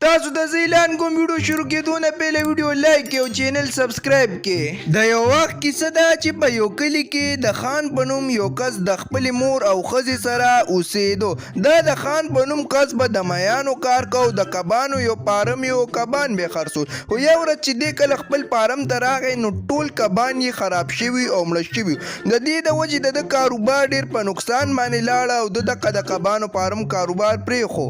تاسو ته زه اعلان کوم، ویډیو شروع کېدو نه پهله ویډیو لایک کړئ او چینل سبسکرایب کړئ. د یو وخت کیسه ده چې په یو کلي کې د خان په نوم یو کس د خپلې مور او ښځې سره اوسېدو. دا د خان په نوم کس به د میانو کار کاو، د کبانو یو پارم یې و، کبان به یې خرڅول. خو یوه ورځ چې دی کله خپل پارم ته راغی نو ټول کبان یې خراب شوي او مړه شوي وو. د دې د وجې د ده کاروبار ډېر په نقصان باندې لاړه او ده دقه د کبانو پارم کاروبار پرېښو.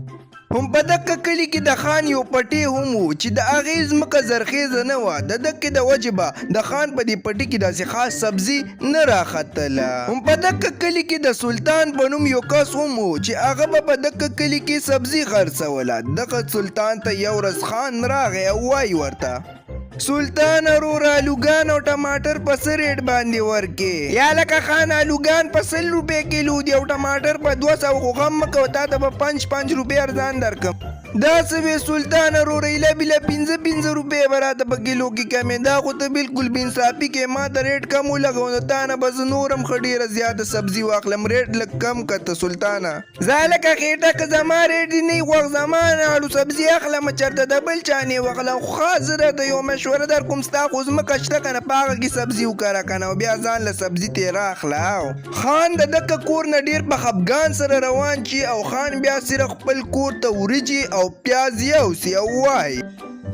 هم په دقه کلي کې د خان یو پټی هم وو چې د هغې ځمکه زرخېزه نه وه، د دقې د وجې به د خان په دې پټي کې داسې خاص سبزي نه راختله. هم په دقه کلي کې د سلطان په نوم یو کس هم وو چې هغه به په دقه کلي کې سبزي خرڅوله. دغه سلطان ته یو ورځ خان راغی او وایي ورته. سلطان وروره، الوګان او ټماټر په څه ریټ باندې ورکې؟ یا لکه خان، الوګان په 100 روپۍ کیلو دي او ټماټر په 200، خو غم مه کوه، تا ته به پنج پنج روپۍ ارزان درکم. دا څه وې سلطان وروره، ایله بیله پنځه پنځه روپۍ به راته په کیلو کې کمې، دا خو ته بلکل بې انصافي کوې. ما ته ریټ کم ولګوه نو تا نه به زه نور هم ښه ډیره زیاته سبزي واخلم. ریټ لږ کم که ته سلطانه. ځه هلکه خېټه، که زما ریټ دې نه وي خوښ، زما نه اړو سبزي اخله مه، چرته د بل چا نه یې واخله. خو ښه، زه درته یوه مشوره درکوم، ستا خو ځمکه شته که نه، په هغه کې سبزي وکره که نه او بیا ځان له سبزي ترې راخله. او خان د دکه کور نه ډېر په خپګان سره روان شي او خان بیا صرف خپل کور ته وریجې او پیاز یوسي او وایي.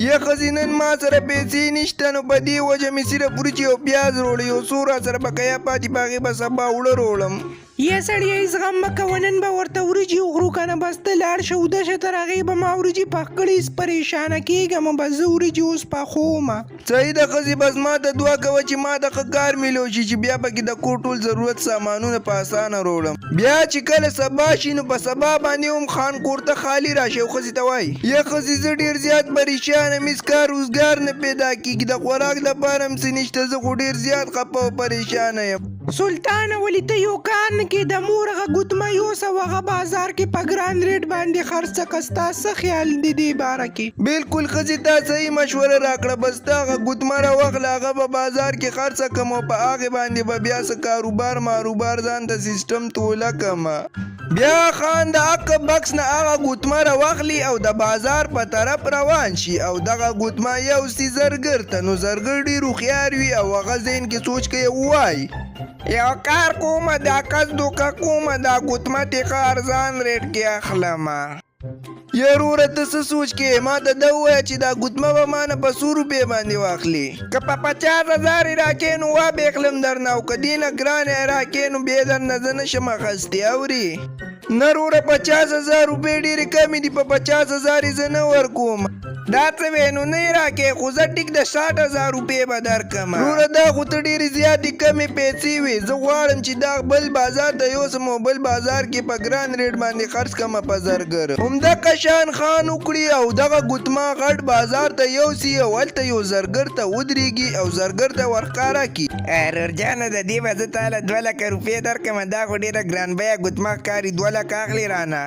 یه ښځې، نن ما سره پیسې نشته نو په دې وجه مې صرف وریجې او پیاز روړي، یو څو راسره بقایا پاتې، په هغې به سبا اوړه روړم. یه سړیه، هیڅ غم مه کوه، نن به ورته وریجې وخورو که نه. بس ته لاړ شه اوده شه، تر هغې به ما وریجې پخ کړي، هیڅ پریشانه کېږه مه، بس زه وریجې اوس پخومه. صحیح ده ښځې، بس ما ته دعا کوه چې ما ته ښه کار میلو شي چې بیا پکې د کور ټول ضرورت سامانونه په اسانه روړم. بیا چې کله سبا شي نو په سبا باندې هم خان کور ته خالي راشي او ښځې ته وایي. یه ښځې، زه ډېر زیات پریشان یم، هیڅ کار روزګار نه پیدا کېږي، د خوراک لپاره هم څه نشته، زه خو ډېر زیات خپه او پریشانه یم. سلطانه، ولې ته یو کار نه کې، د مور هغه ګوتمه یوسه او هغه بازار کې په ګران ریټ باندې خرڅه که، ستا څه خیال دی دې باره کې؟ بلکل ښځې، تا صحیح مشوره راکړه، بس ته هغه ګوتمه راواخله، هغه به بازار کې خرڅه کم او په هغې باندې به بیا څه کاروبار ماروبار ځان ته سیستم توله کم. بیا خان د هغه بکس نه هغه ګوتمه راواخلي او د بازار په طرف روان شي او دغه ګوتمه یوسي زرګر ته، نو زرګر ډیر هوښیار وي او هغه ذهن کې سوچ کوي او وایي. یو کار کومه، دا کس دوکه کومه، دا ګوتمه ترې ښه ارزان ریټ کې اخلمه. یروره، ته څه سوچ کې؟ ما ته دا ووایه چې دا ګوتمه به ما نه په څو روپۍ باندې واخلي؟ که په 50,000 یې راکې نو وا به اخلم درنه، او که دې نه ګرانه یې راکې نو بیا درنه زه نه شم اخیستی، اوري؟ نه روره، 50,000 روپۍ ډېرې کمې دي، په 50,000 یې زه نه ورکوم. دا څه وې، نو نه یې راکې، خو زه ټیک د 60,000 روپۍ به درکم. وروره، دا خو ته ډېرې زیاتې کمې پیسې وې، زه غواړم چې دا بل بازار ته یوسم او بل بازار کې په ګران ریټ باندې خرڅ کړم. په زرګر همدقه شان خان وکړي او دغه ګوتما غټ بازار ته یوسي او هلته یو زرګر ته ودرېږي او زرګر ته ورښکاره کړي. رور جانه، د دې به زه تاله 2 لکه روپۍ درکړم، دا خو ډېره ګران بیه ګوتما ښکاري، 2 لکه اخلې رانه؟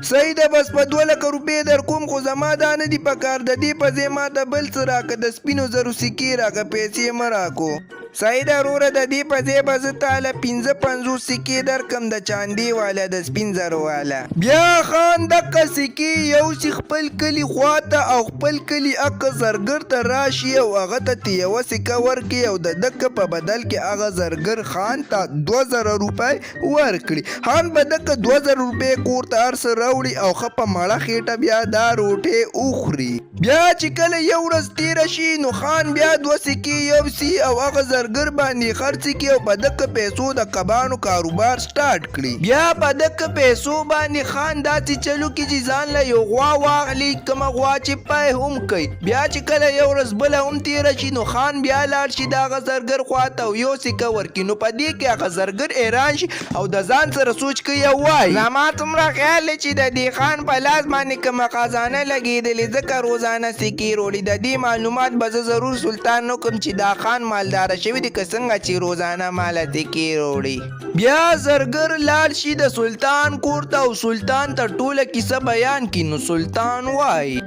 صحیح ده، بس په 2 لکه روپۍ درکوم، خو زما دا نه دي پکار، د دې په ځای ماته بل څه راکه، د سپینو زرو سکې راکه، پیسې مه راکو. صحیح ده وروره، د دې په ځای به زه تاله 55 سکې درکم، د چاندې والا، د سپین زرو والا. بیا خان دقه سکې یوسي خپل کلي خواته او خپل کلي اقه زرګر ته راشي او هغه ته ترې یوه سکه ورکړي او د دقه په بدل کې هغه زرګر خان ته 2000 روپۍ ورکړي. خان به دقه 2000 روپۍ کور ته هر څه راوړي او ښه په مړه خېټه بیا دا روټۍ وخوري. بیا چې کله یو ورځ تیره شي نو خان بیا دوه سکې یوسي او هغه زرګر باندې خرڅې کړي او په دقه پیسو د کبانو کاروبار سټارټ کړي. بیا په دقه پیسو باندې خان داسې چل وکړي چې ځان له یو غوا واخلي، کومه غوا چې پای هم کوي. بیا چې کله یو ورځ بله هم تیره شي نو خان بیا لاړ شي د هغه زرګر خواته او یو سکه ورکړي، نو په دې کې هغه زرګر حیران شي او د ځان سره سوچ کوي او وايي. زما څومره خیال دی چې د دې خان په لاس باندې کومه خزانه لګېدلې، ځکه روزانه سکې روړي. د دې معلومات به زه ضرور سلطان نه کوم چې دا خان مالداره شوی دی که څنګه چې روزانه ماله سکې روړي. بیا زرګر لاړ شي د سلطان کور ته او سلطان ته ټوله کیسه بیان کړي، نو سلطان وايي.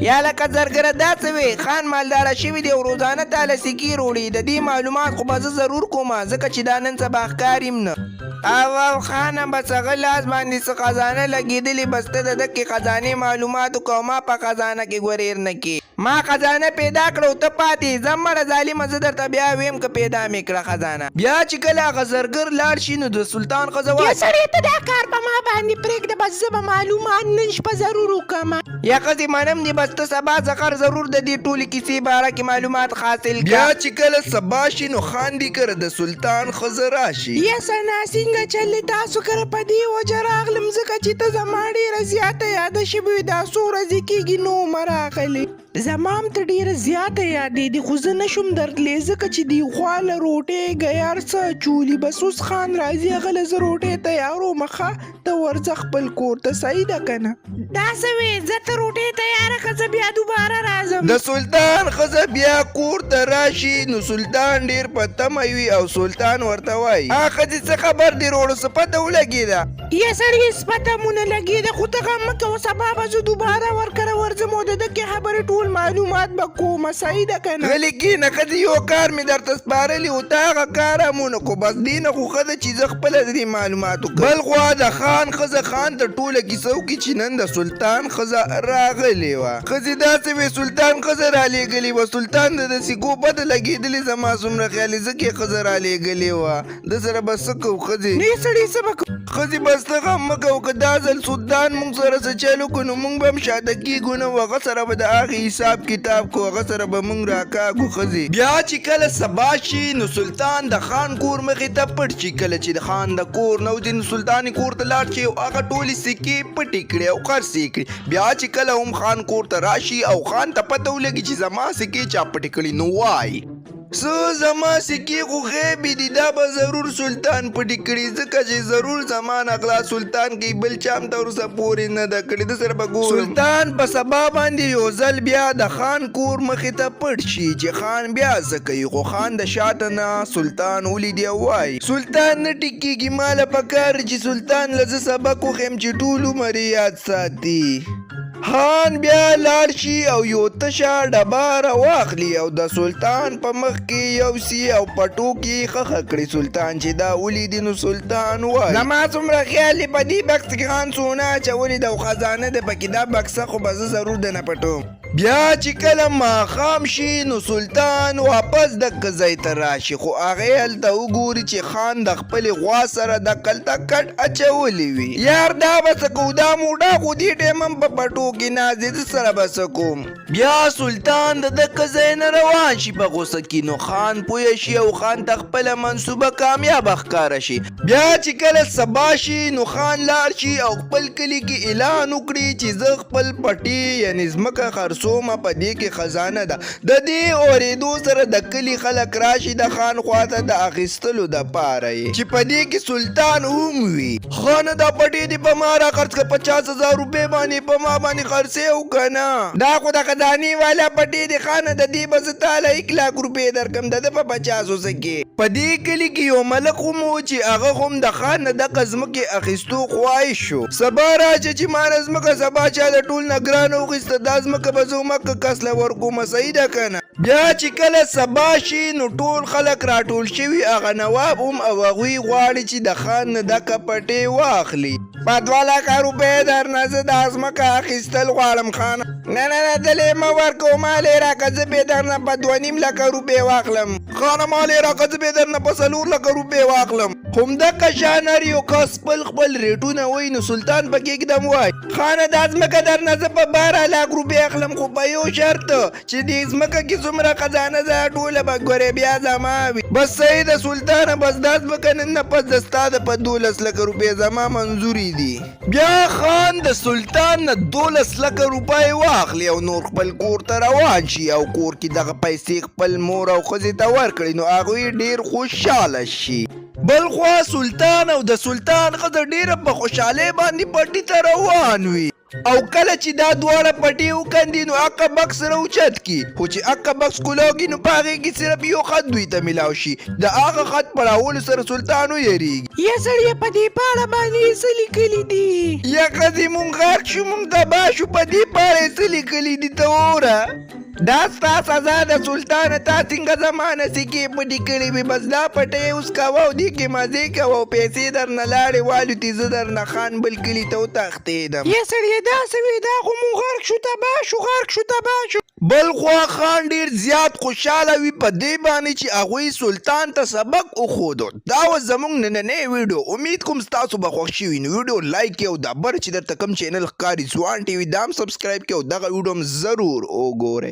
یا لکه زرګره، دا څه وې؟ خان مالداره شوی دی او روزانه تاله سکې روړي؟ د دې معلومات خو به زه ضرور کوم، ځکه چې دا نن سبا ښکاریم نه. او او خانه، بس هغه لاس باندې څه خزانه لګېدلې، بس ته د دکې خزانې معلومات وکړه او ما په خزانه کې ګورېر نه کې. ما خزانه پیدا کړه او ته پاتې یې. ځه مړه ظالمه، زه درته بیا ویم که پیدا مې کړه خزانه. بیا چې کله هغه زرګر لاړ شي نو د سلطان ښځه یا وایي. سړیه، ته دا کار په ما باندې پرېږده، بس زه به معلومات نن شپه ضرور وکړم. یا ښځې، منم دې، بس ته سبا سحر ضرور د دې ټولې کیسې باره کې معلومات حاصل بیا کړه. چې کله سبا شي نو خان دې کره د سلطان ښځه راشي. یا سنا، څنګه چلې تاسو کره؟ په دې وجه راغلم ځکه چې ته زما ډېره زیاته یاده شوې وې. دا څو ورځې کېږي نو مه راغلې. زما هم ته ډېره زیاته یادېدې، خو زه نه شم درتلی ځکه چې دې خوا له روټۍ ګیار څه اچولي. بس اوس خان راځي، هغه له زه روټۍ تیارومه. ښه، ته ورځه خپل کور ته، صحیح ده که نه؟ دا څه وې؟ زه ته روټۍ تیاره که، زه بیا دوباره راځم. د سلطان ښځه بیا کور ته راشي نو سلطان ډیر په تمه وي او سلطان ورته وایي: ها ښځې، څه خبر دې روړو؟ څه پته ولګېده؟ یا سړی، هېڅ پته مو نه لګېده، خو ته غم مه کوه، سبا به زه دوباره ورکره ورځم او د دکې خبرې ټول معلومات به کومه، صحیح ده که نه؟ غلې کښېنه ښځې، یو کار مې درته سپارلی و، تا هغه کار هم ونه کړو. بس دې نه خو ښه ده چې زه خپله د دې معلومات وکړم. بل خوا د خان ښځه خان ته ټوله کیسه وکړي چې نن د سلطان ښځه راغلې وه. ښځې داسې وې، سلطان ښځه رالیږلې وه. سلطان د سیکو پته لګېدلې، زما څومره خیال دی ځکه یې ښځه رالیږلې وه. ده سره به څه کوو ښځې؟ نه سړی، څه به کوو؟ ښځې، بس ته غم مه کوه، که دا ځل سلطان موږ سره څه چل وکړو نو موږ به هم شاته کېږو نه، هغه سره به د هغې حساب کتاب کو، هغه سره به موږ راکاږو. ښځې، بیا چې کله سبا شي نو سلطان د خان کور مخې ته پټ شي. کله چې د خان د کور نه وځي نو سلطان یې کور ته لاړ شي او هغه ټولې سکې پټې کړي او خرڅې کړي. بیا چې کله هم خان کور ته راشي او خان ته پته ولګي چې زما سکې چا پټې کړي نو وایي: څه؟ زما سکې خو غیبې دي، دا به ضرور سلطان پټې کړي، ځکه چې ضرور زما نه غلا سلطان کوي، بل چا هم تر اوسه پورې نه ده کړې. ده سره به ګورم. سلطان په سبا باندې یو ځل بیا د خان کور مخې ته پټ شي چې خان بیا څه کوي، خو خان د شاته نه سلطان ولیدی او وایي: سلطان نه ټیک کېږي، ما له پکار چې سلطان له زه سبق وښیم چې ټول عمر یې یاد ساتي. خان بیا لاړ شي او یو تشه ډبه راواخلي او د سلطان په مخ کې یوسي او پټو کې یې ښخه کړي. سلطان چې دا ولیدي نو سلطان وایي: زما څومره خیال دی په دې بکس کې خان سونا اچولې ده او خزانه ده پکې، دا بکسه خو به زه ضرور درنه پټوم. بیا چې کله ماښام شي نو سلطان واپس دغه ځای ته راشي، خو هغه هلته وګوري چې خان د خپلې غوا سره دقلته کټ اچولې وي. یار، دا به څه کوو؟ دا موډا خو دې ټایم هم په پټو کې ناست دی، زه سره به څه کوم؟ بیا سلطان د دغه ځای نه روان شي په غوسه کې، نو خان پوه شي او خان ته خپله منصوبه کامیابه ښکاره شي. بیا چې کله سبا شي نو خان لاړ شي او خپل کلي کې اعلان وکړي چې زه خپل پټی یعنی ځمکه خرڅومه، په دې کې خزانه ده. د دې اورېدو سره د کلي خلک راشي د خان خواته د اخیستلو دپاره یې، چې په دې کې سلطان هم وي. خانه، دا پټی دې په ما را خرڅ که، 50,000 روپۍ باندې په ما باندې خرڅې او که نه؟ دا خو د خزانې والا پټی دی خانه، د دې به زه تاله 1 لک روپۍ درکم، د ده په 50 څه کې. په دې کلي کې یو ملک هم و چې هغه هم د خان نه دغه ځمکې اخیستو خواهش شو. سبا راشه چې ما نه ځمکه سبا چا د ټول نه ګرانه وخیسته، دا ځمکه به زه همکه کس له ورکومه، صحیح ده که نه؟ بیا چې کله سبا شي نو ټول خلک راټول شوي، هغه نواب هم، او هغوی غواړي چې د خان نه دغه پټې واخلي. په 2 لکه روپۍ درنه زه دا ځمکه اخیستل غواړم خانه. نه نه نه، دلې مه ورکوه، ما له یې راکړه، زه به یې درنه په 2.5 لکه روپۍ واخلم. خانه، ما له یې راکړه، زه به یې درنه په 4 لکه روپۍ واخلم. همدغه شان هر یو کس خپل خپل ریټونه وایي نو سلطان پکې اقدام وایي: خانه، دا ځمکه درنه زه په 12 لاک روپۍ اخلم، خو په یو شرط چې دې ځمکه کې څومره خزانه ده ټوله به ګورې بیا زما وي. بس صحیح ده سلطانه، بس دا ځمکه نن نه پس د ستا ده، په 12 لکه روپۍ زما منظوري دي. بیا خان د سلطان نه 12 لکه روپۍ واخلي او نور خپل کور ته روان شي او کور کې دغه پیسې خپل مور او ښځې ته ورکړي نو هغوی ډیر خوشحاله شي. بلخوا سلطان او د سلطان ښځه ډیره په خوشحالۍ باندې پټي ته روان وي او کله چې دا دواړه پټې وکندي نو هغه بکس راوچت کي، خو چې هغه بکس کولاو کي نو په هغې کې صرف یو خط دوی ته میلاو شي. د هغه خط په راوړلو سره سلطان ویریږي. یا سړیه، په دې پاڼه باندې یې څه لیکلي دي؟ یا ښځې، مونږ غرق شو، مونږ تباه شو. په دې پاڼه یې څه لیکلي دي، ته وره. دا ستا سزا ده سلطانه، تا څنګه زما نه سکې پټې کړې وې؟ بس دا پټۍ اوس کوه او دې کې مزې کوه او پیسې درنه لاړې والوتې، زه درنه خان بل کلي ته وتښتېدم. یه سړیه، دا څه وې؟ دا خو مونږ غرق شو، تباه شو، غرق شو، تباه شو. بلخوا خان ډیر زیات خوشحاله وي په دې باندې چې هغوی سلطان ته سبق وښودو. دا وه زموږ نننۍ ویډیو، امید کوم ستاسو به خوښ شي وي. نو ویډیو لایک کړئ او دا بر چې درته کوم چینل ښکاري ځوان ټي وي، دا هم سبسکرایب کړئ او دغه ویډیو هم ضرور وګورئ.